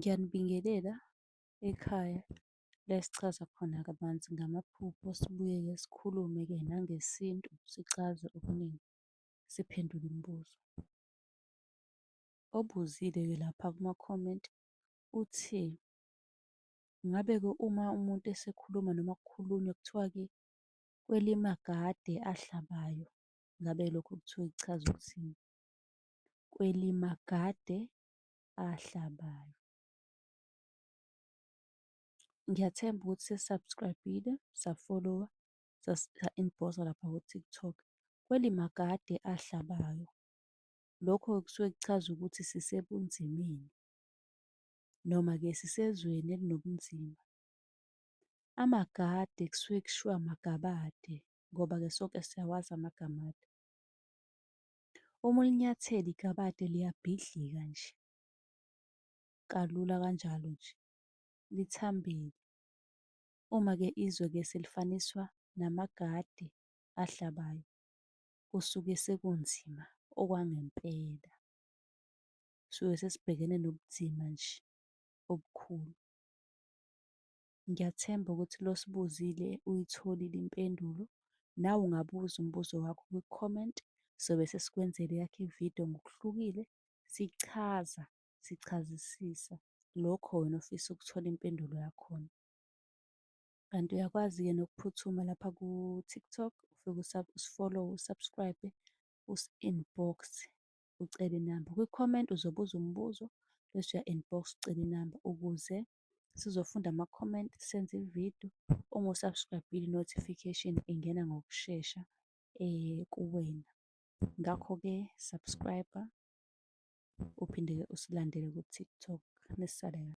Ngiyanibingelela ekhaya la esichaza khona kabanzi ngamaphupho, sibuye-ke sikhulume-ke nangesintu, sichaze okuningi, siphendule imibuzo. Obuzile-ke lapha kuma-comment uthi, ngabe-ke uma umuntu esekhuluma noma kukhulunywa kuthiwa-ke kwelimagade ahlabayo, ngabe lokho kuthiwa kuchaza ukuthini? Kwelimagade ahlabayo. Ngiyathemba ukuthi sesi-subscribe-ile, sa-follow-a, sa-inbox-a lapha ku-TikTok. Kwelimagade ahlabayo, lokho kusuke kuchaza ukuthi sisebunzimeni, noma-ke sisezweni elinobunzima. Amagade kusuke kushiwo amagabade, ngoba-ke sonke siyawazi amagabade. Uma ulinyathela igabade liyabhidlika nje, kalula kanjalo nje, lithambile. Uma-ke izwe-ke selifaniswa namagade ahlabayo, kusuke sekunzima okwangempela. Suke sesibhekene nobunzima nje obukhulu. Ngiyathemba ukuthi lo osibuzile uyitholile impendulo. Nawe ungabuza umbuzo wakho kwi-comment, sobe sesikwenzela eyakho ividiyo ngokuhlukile, sichaza, sichazisisa lokho wena ofisa ukuthola impendulo yakhona. Kanti uyakwazi-ke nokuphuthuma lapha ku-TikTok, ufike usi-follow-e, u-subscribe-e, usi-inbox, ucele inamba. Kwi-comment uzobuza umbuzo, bese uya-inbox ucele inamba ukuze sizofunda ama-comment, senze ividiyo. Uma u-subscribe-ile i-notification ingena ngokushesha kuwena. Ngakho-ke subscribe-a, uphinde-ke usilandele ku-TikTok. Nisale kahle.